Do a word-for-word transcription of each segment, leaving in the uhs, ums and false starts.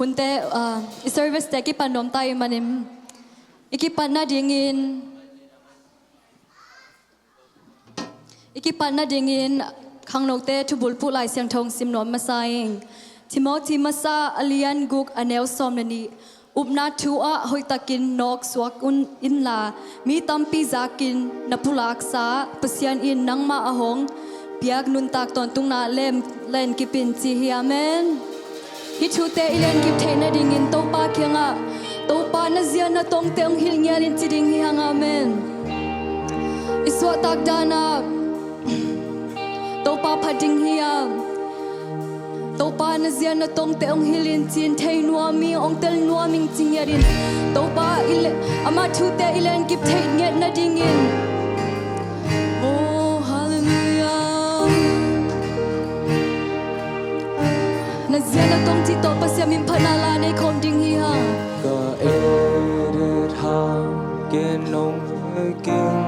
Hunte, ah, i service te kipan nuam ta ahih manin, i kipat nadingin, i kipat nadingin khangnote thubulphuh Lai Siangtho sim nuam masa ing. Timothy masa a lian guk a neu sawm le nih. Upna thu ah hoihtakin nawk suak un inla, mi tampi zakin na pulaksa Pasian in nangmah a hong piak nuntak tawntungna lem lenkip in ci hi. Amen. Hih thute i lenkip theih nadingin Topa kiangah, Topa na zia na tongte hong hilh ngiat in ci ding hi hang. Amen. I suahtak danah Topa phat ding hi a, Topa na zia na tongte hong hilh in ci-in thei nuam ing, hong tel nuam ing ci ngiat in, Topa i le-, amah thute i lenkip theih ngiat nadingin. Oh, hallelujah. Na zia na tong cih tawh Pasian min phatna la nei khawm ding hi hang. Ka et et hang ken nong hilh keng,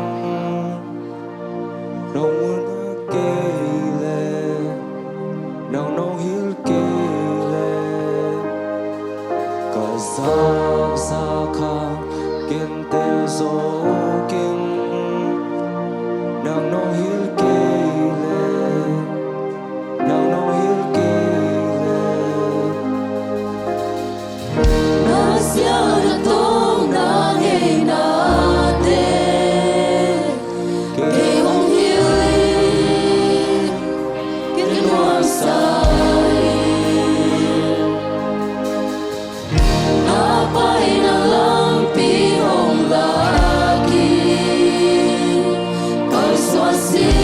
nong muhna kei leh, nang nong hilh kei leh, ka zakzak hang ken tel zo keng, nang nong hilh kei leh, nang nong hilh kei leh. Na zia na tong na ngeinate kei hong hilh in, ken nuamsa in. Na paina lampi hong lak in, kalsuan sin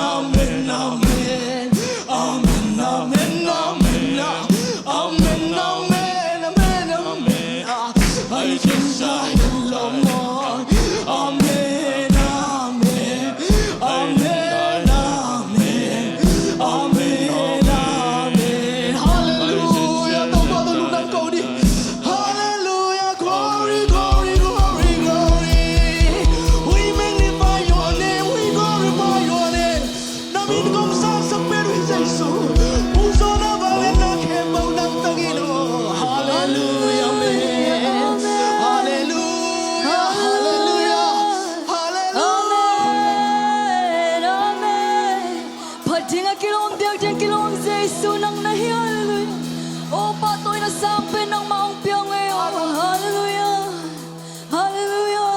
Amen, amen. Amen, amen, amen. Amen, amen, amen, amen. Ai, cin sa hin lo maw. Amen, amen. Amen, amen. Amen, amen. Hallelujah. Topa tawh lungdam ko ding. Hallelujah. Glory, glory, glory, glory. We magnify your name. We glorify your name. Na min kong sangsak pen uh hi Jesu. Hong zawhna vangliatna khempeuh nang tang hi lo. Hallelujah, amen. Hallelujah, hallelujah, hallelujah. Amen, amen. Phat ding a kilawm, biak ding a kilawm Jesu nang na hi, hallelujah. Aw, pahtawina sang pen nangmah hong piang ei aw, hallelujah. Hallelujah.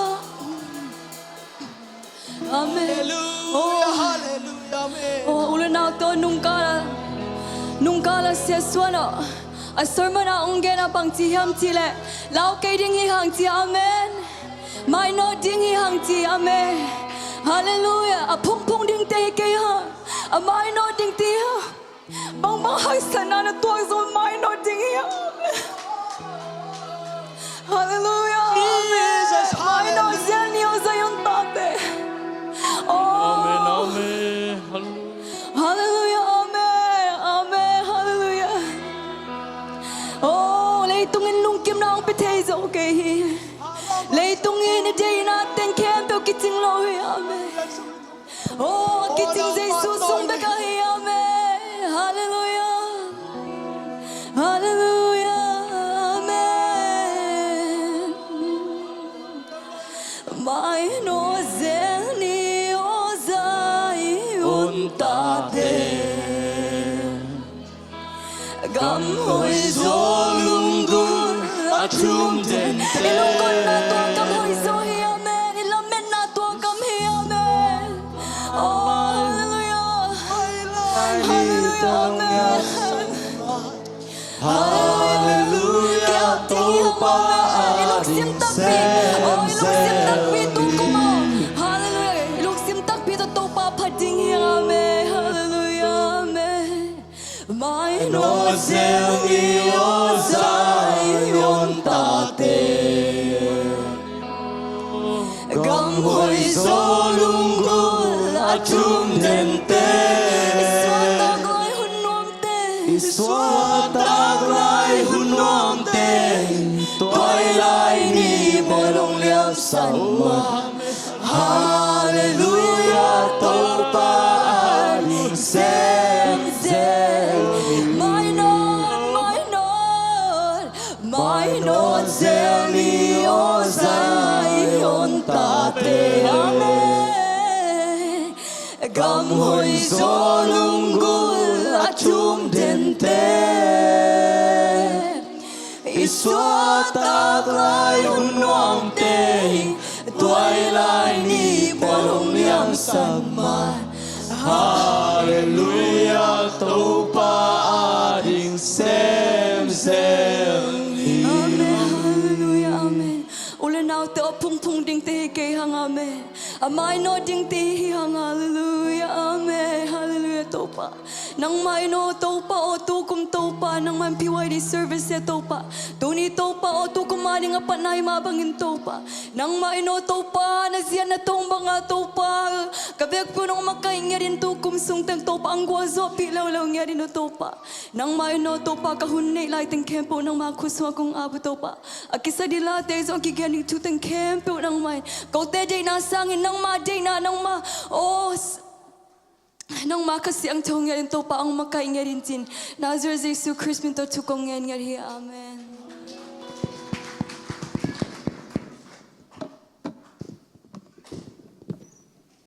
Amen. Hallelujah, hallelujah, amen. Aw, u le nau tawh nungkal a, nungkal a Sia Suan aw a sermon ah hong gen a bang ci hiam cih leh, lau kei ding hi hang ci, amen. Mainawt ding hi hang ci, amen. Hallelujah. A phungphung dingte hi kei hang, a mainawt dingte hi hang. Bangbang haksatna na tuak zong mainawt ding hi hang. Hallelujah. Amen. Jesus, mainawt zel ni aw Zion tate. Oh. Amen, amen. Hallelujah. Hallelujah. Amen. Amen. Hallelujah. Oh, leitung in lungkimna hong pia thei zo kei hi. Leitung in i deihna teng khempeuh kicing lo hi. Amen. Oh, kicing Jesu sung bek ahi, amen. Hallelujah. Hallelujah. Amen. Mainawt zel ni aw Zion tate. Gam hoih zaw lunggulh a thum dente. I lungkotna tawh gam hoih zaw hi, amen. I lametna tawh gam hi, amen. Oh, hallelujah. Hallelujah, amen. Hallelujah, Topa a ding semsem. Oh, i lungsim takpi tu kum aw. Hallelujah. I lungsim takpi tawh Topa phat ding hi, amen. Hallelujah, amen. Mainawt zel ni aw Zion tate. Gam hoih zaw lunggulh a thum dente. I suahtak lai hun nuamte. I suahtak lai hun nuamte. Tua lai ni bawl hong liamsak mah. Hallelujah, Topa a ding semsem. Mainawt, mainawt, mainawt zel ni aw Zion tate. Amen. Gam hoih zaw lunggulh a thum dente. I suahtak lai hun nuamte. Tua lai ni bawl hong liamsak mah. Hallelujah, Topa a ding semsem hi. Amen. Hallelujah, amen. U le naute aw, phungphung dingte hi kei hang, amen. A mainawt dingte hi hang, hallelujah, amen. Hallelujah, Topa. Nangmah in aw Topa aw, tukum Topa, nangmah in P Y D service a Topa. Tuni Topa aw, tukum a ding a patna hi mah bangin Topa. Nangmah in aw Topa, na ziatna tawng banga Topa, ka vekpi un hong makaih ngiatin, tukum sung teng Topa hong gualzawhpih leuleu ngiatin aw Topa. Nangmah in aw Topa, ka hun neih lai teng khempeuh nangmah khut sungah kong ap uh Topa. A kisa ding late zong, a kigen ding thu teng khempeuh nangmah in. Kote deihna sangin nangmah deihna, nangmah aw, nangmah Kha Siangtho ngiatin Topa hong makaih ngiatin cin. Nazareth Jesu Khrist min tawh thu kong ngen ngiat hi. Amen.